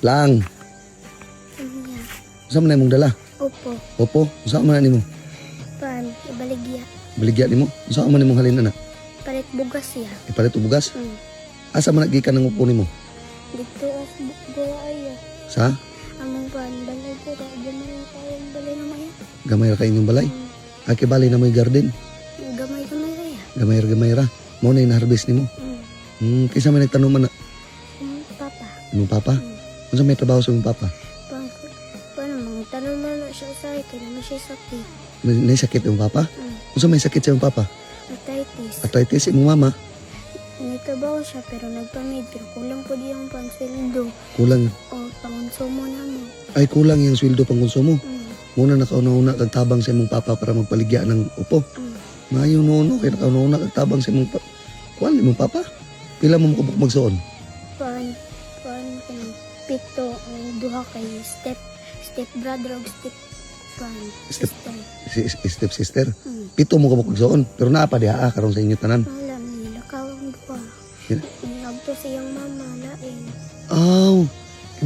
Lang. Unya. Unsa man na imong dala? Opo. Opo, unsa man na nimo? Pan, ibaligya. Baligya nimo? Unsa man nimong halin ana? Palit bugas siya. Ipalit og bugas? Asa man gikan ang upo nimo? Dito as gawa ay. Sa Among pan, balay ko ka. Gamay na kayong balay na maya. Gamay ra kay inyong balay. Ay kay balay na may garden. Gamay-gamay raya. Gamay ra, gamay ra. Mao na harvest nimo. Kinsa may nagtanom man na? Papa. Imong papa? Unsa may trabaho sa imong papa? Pan, paano mga tanong man na siya sa kay naman siya sakit. May sakit imong papa? Unsa may sakit sa imong papa? Arthritis. Arthritis. Imong mama? Nagtrabaho siya pero nagpamid pero kulang po di ang pansweldo Kulang. o pangonsumo na mo. Ay, kulang yung sweldo pang konsumo. Muna nakauna-una kag tabang sa imong papa para magpaligya ng upo. Maayo no no kay nakauna-una kag tabang sa imong kuan imong papa. Pila mo makabuk magsuon? Pan, pan, kanang pito ang duha kay step, step brother og step pan, sister. Si, step sister. Pito mo kabuk magsuon pero naa pa diha karon sa inyo tanan. Wala, nilakaw ang duha. Niagto sa iyang mama, lain. Aw,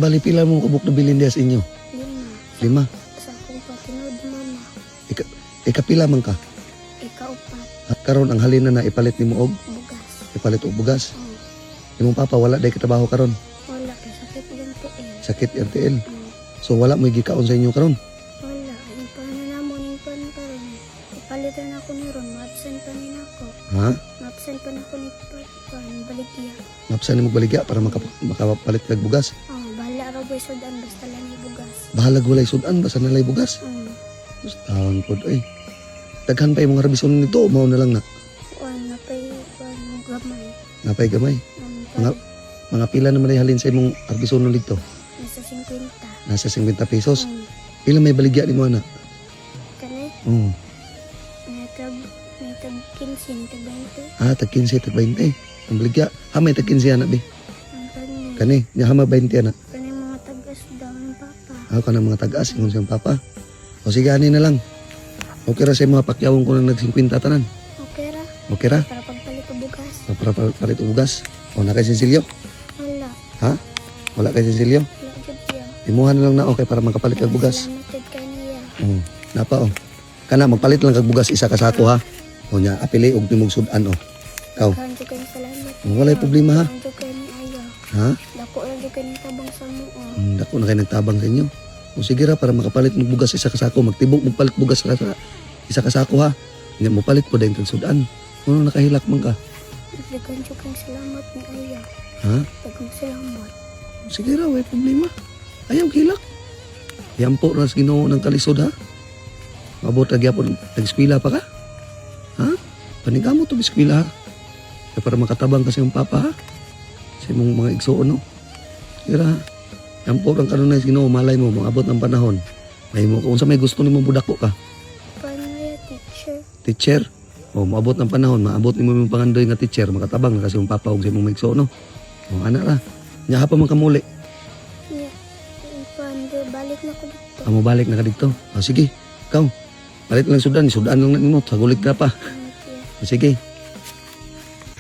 bali pila mo kabuk na bilin diha sa inyo? Lima. Lima. Sa akong patinod mama. Ikapila man ka? Ikaupat. Karon ang halina na ipalit nimo og bugas. Ipalit og bugas. Imong papa wala day katrabaho karon? Wala kay sakit yung tiil. Sakit ang tiil. So wala mo gikaon sa inyo karon? Wala. Ang paano na mo ning pan karon. Ipalitan ako ni ron, ma-absent pa ni nako. Ha? Ma-absent pa nako ni pan baligya. Mapsan nimo baligya para makapalit kag bugas. Oh, bahala ra boy sudan basta lang ni bugas. Bahalag walay sudan basta nalay bugas. Basta pod ay. Daghan pa imong harbison nito, mao na lang na. Kuan na pay pan gamay. Napay gamay. Mga pila naman ay halin sa imong harbison dito? Nasa 50. Nasa 50 pesos. Pila may baligya nimo ana? Kani? Oo. May tag 15, tag 20. Ah, tag 15, tag 20. Ang baligya. Ha, may tag 15 ana bi. Ang kani. Kani, nya hama 20 ana. Kani mga tagas daw ng papa. Ako ka ng mga tag-as, ingon siyang papa. O sige, ani na lang. Okay ra sa mga pakyawon ko nang nag-50 tanan. Okay ra. Okay ra? Para pagpalit og bugas. Para palit og bugas. O na kay Cecilio? Wala. Ha? Wala kay Cecilio? Wala jud siya. Imuha na lang na okay para makapalit kag bugas. Salamat jud kay niya. Napa oh. Kana magpalit lang kag bugas isa ka sako ha. O nya apili og nimog sudan oh. Kaw. Daghan jud kay salamat. Walay problema ha. Daghan jud kay ni ayo. Ha? Dako ra jud kay ni tabang sa mo. Oh. Dako na kay nagtabang sa inyo. O sige ra para makapalit mo bugas isa ka sako, magtibok mo palit bugas sa isa ka sako ha. Nya mo palit po dayon kag sudan. Kuno nakahilak man ka. Daghan jud kay salamat ni ayo. Ha? Daghang salamat. Sige ra, way problema. Ayaw hilak. Yampo ras Ginoo ng kalisod ha. Mabot ra gyapon nag-eskwela pa ka? Ha? Panigamo to eskwela ha. Kaya para makatabang kasi ang papa ha. Sa imong mga igsuon no. Sige ra. Yampo rang kanunay sa Ginoo, malay mo maabot ang panahon. May mo kung unsa may gusto nimo budako ka. Paano ya, teacher? Teacher. O maabot ang panahon, maabot nimo imong pangandoy nga teacher, makatabang na kasi ang papa ug sa imong mga igsuon no. O ana ra. Nya pa man kamuli. Nya. Paano balik na ko dito. Amo balik na ka dito. O sige, ikaw. Palit lang sudan, sudan lang nimo, sagulit ka pa. Salamat ya. O sige,